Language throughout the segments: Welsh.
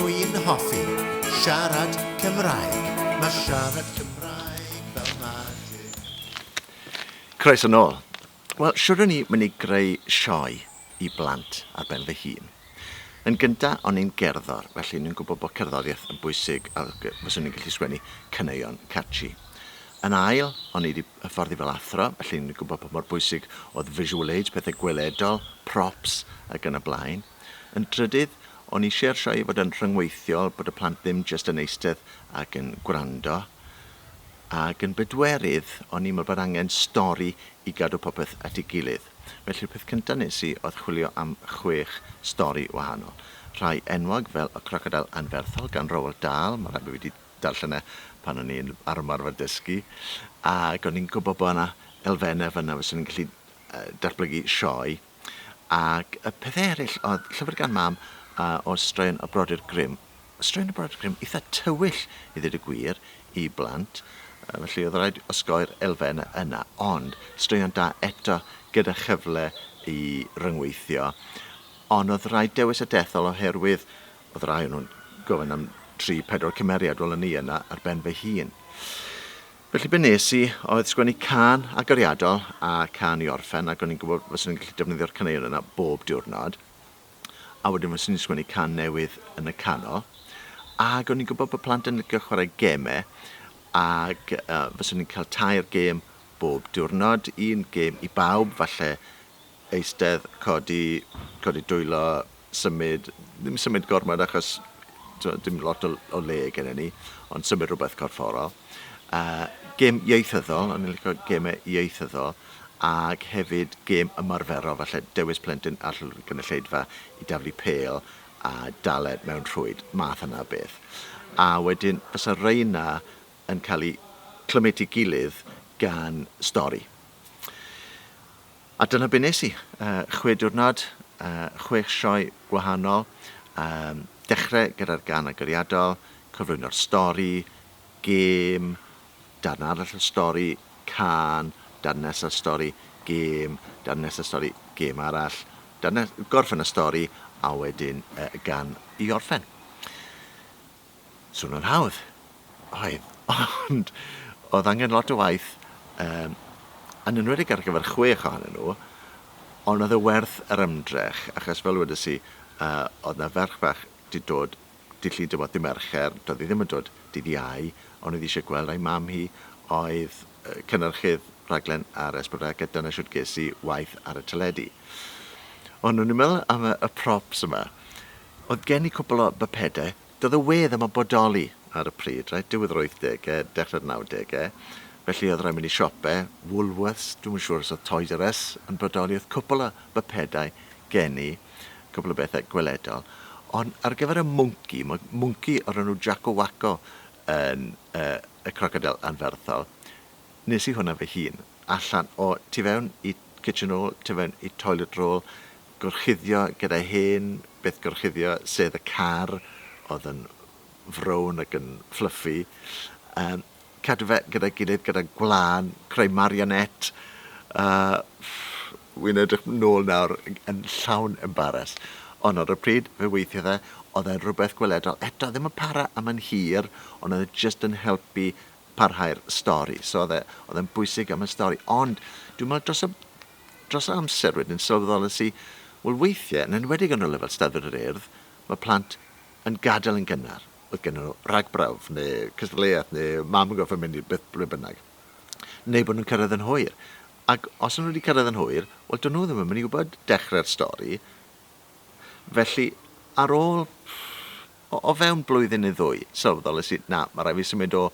Rwy'n hoffi siarad Cymraeg. Mae siarad Cymraeg fel magic. Croeso nôl. Wel, shwd o'n i mynd i greu sioe i blant ar ben fy hun? Yn gynta, o'n i'n gerddor, felly o'n i'n gwybod bod cerddoriaeth yn bwysig a fyswn i'n gallu sgwennu caneuon catchy. Yn ail, o'n i wedi hyfforddi fel athro, felly o'n i'n gwybod pa mor bwysig oedd visual aids, pethau gweledol, props ac yn y blaen. Yn drydydd, o'n i eisiau'r sioe i fod yn rhyngweithiol, bod y plant ddim jyst yn eistedd ac yn gwrando. Ac yn bedwerydd, o'n i'n meddwl bod angen stori i gadw popeth at ei gilydd. Felly'r peth cyntaf nes i oedd chwilio am chwech stori wahanol. Rhai enwog fel Y Crocodeil Anferthol gan Roald Dahl, mae rhaid bo fi wedi darllen e pan o'n i'n ar ymarfer dysgu, ac o'n i'n gwybod bod yna elfennau fan'na fyswn i'n gallu datblygu sioe. Ac y pethau eraill oedd llyfr gan Mam o straeon y Brodyr Grimm. Straeon y Brodyr Grimm eitha tywyll i ddweud y gwir i blant, felly oedd rhaid osgoi'r elfen yna, ond straeon da eto gyda chyfle i ryngweithio. Ond oedd rhaid dewis a dethol oherwydd oedd rhai o'n nhw'n gofyn am 3, 4 cymeriad, wel o'n i yna ar ben fy hun. Felly be nes i oedd sgwennu cân agoriadol a cân i orffen ac o'n i'n gwybod fyswn i'n gallu defnyddio'r caneuon yna bob diwrnod. A wedyn fyswn i'n sgwennu cân newydd yn y canol. Ac o'n i'n gwybod bod plant yn licio chwarae gemau ac uh, fyswn i'n cael tair gêm bob diwrnod, un gêm i bawb, falle eistedd, codi, codi dwylo, symud, ddim symud gormod achos t'mod dim lot o o le gennyn ni, ond symud rhywbeth corfforol. Uh, gêm ieithyddol, o'n i'n licio gemau ieithyddol, ac hefyd gêm ymarferol, falle dewis plentyn allan o'r gynulleidfa i daflu pêl a dal e mewn rhwyd, math yna o beth. A wedyn fysa reina yn cael eu clymu at ei gilydd gan stori. A dyna be nes i. Chwe diwrnod, chwech sioe gwahanol. Dechrau gyda'r gân agoriadol, cyflwyno'r stori, gêm, darn arall o stori, cân, darn nesaf stori, gêm, darn nesaf stori, gêm arall, darn nes- gorffen y stori, a wedyn y gân i orffen. Swnio'n hawdd. Oedd, ond oedd angen lot o waith, um, yn enwedig ar gyfer chwech ohonyn nhw, ond oedd e werth yr ymdrech, achos fel wedes i, uh, oedd na ferch fach di dod dydd Llun, dim dydd Mercher, doedd hi ddim yn dod dydd Iau, ond oedd eisiau gweld ei mam hi oedd cynhyrchydd rhaglen ar S4C, a dyna shwt ges i waith ar y teledu. Ond o'n i'n meddwl am y, y props yma. Oedd gen i cwpl o bypedau, doedd y we ddim yn bodoli ar y pryd, reit, diwedd yr 80au, dechrau'r 90au, felly oedd rhaid mynd i siope, Woolworths, dwi'm yn siŵr os oedd Toys R Us yn bodoli, oedd cwpl o bypedau gen i, cwpl o bethau gweledol, ond ar gyfer y mwnci, mae mwnci o'r enw Jacko Wacko yn uh, y crocodile anferthol, nes i hwnna fy hun, allan o tu fewn i kitchen roll, tu fewn i toilet roll, gorchuddio gyda hen beth gorchuddio, sedd y car, oedd yn frown ac yn fluffy. Um, cadw fe gyda'i gilydd gyda gwlân, creu marionette. Uh, Wi'n edrych nôl nawr yn llawn embarrass. Ond ar y pryd, fe weithiodd e, oedd e'n rhywbeth gweledol. Eto, ddim yn para am yn hir, ond oedd e jyst yn helpu parhau'r stori. So oedd e, oedd e'n bwysig am y stori. Ond dwi'n meddwl dros y Dros yr amser wedyn sylweddolais i, wel weithiau, yn enwedig yn rywle fel Steddfod yr Urdd, mae plant yn gadael yn gynnar. Oedd gennyn nhw ragbrawf neu cystadleuaeth neu mam yn gorfod mynd i beth ble bynnag. Neu bod nhw'n cyrraedd yn hwyr. Ac os o'n nhw wedi cyrraedd yn hwyr, wel do'n nhw ddim yn mynd i wybod dechrau'r stori. Felly, ar ôl, o, o fewn blwyddyn neu ddwy, sylweddolais i, na, mae rhaid fi symud o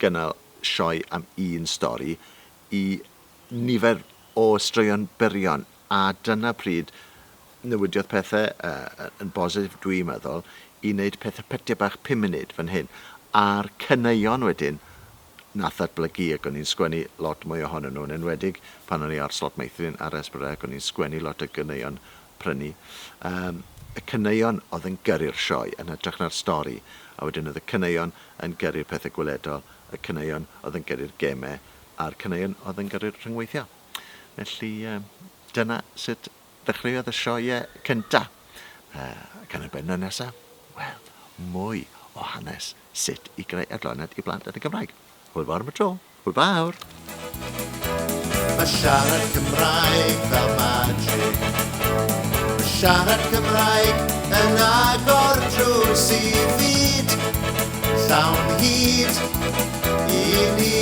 gynnal sioe am un stori i nifer o straeon byrion, a dyna pryd newidiodd pethe yy yn bositif dwi'n meddwl, i wneud pethe pytiau bach pum munud fan hyn. A'r caneuon wedyn nath ddatblygu ac o'n i'n sgwennu lot mwy ohonyn nhw, yn enwedig pan o'n i ar Slot Meithrin ar S4C, o'n i'n sgwennu lot o ganeuon prynu. Yym y caneuon oedd yn gyrru'r sioe yn hytrach na'r stori, a wedyn oedd y caneuon yn gyrru'r pethe gweledol, y caneuon oedd yn gyrru'r gemau, a'r caneuon oedd yn gyrru'r rhyngweithio. Felly, dyna sut ddechreuodd y sioe cynta. Ac yn y bennod nesa, wel, mwy o hanes sut i greu adloniant i blant yn y Gymraeg. Hwyl fawr am y tro. Hwyl fawr! Mae siarad Cymraeg fel magic. Mae siarad Cymraeg yn agor drws i fyd llawn hyd i ni.